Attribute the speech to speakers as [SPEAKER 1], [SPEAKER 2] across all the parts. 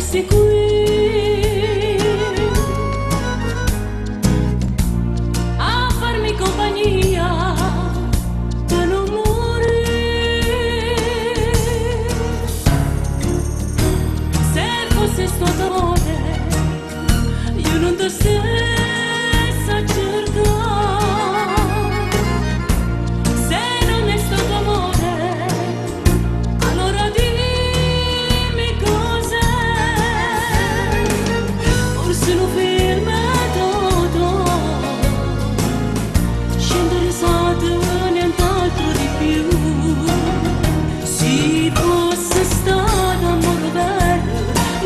[SPEAKER 1] resti qui a farmi compagnia per non morire. Se fosse stato amore, io non te stessa a cercare. Se non è stato amore, allora dimmi cos'è. Forse un film toto, scendere stato nient'altro di più. Se fosse stato amore vero,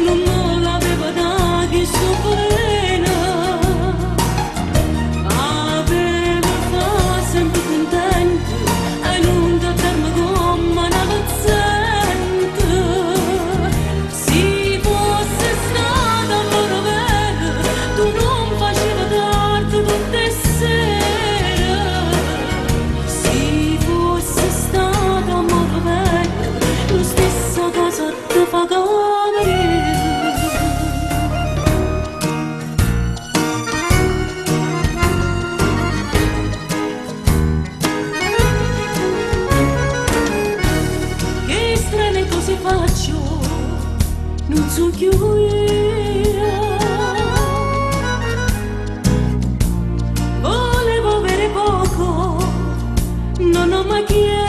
[SPEAKER 1] non me l'aveva dato chi soffrire. Aveva fa sempre contento e non trattarmi come una pezzente. Se fosse stato amore vero, tu non facevi tardi tutte le sere. Se fosse stato amore vero, lo stesso casa ti fa cameriere. Che strane cose faccio, non so più io. Volevo avere poco, non ho mai chiesto.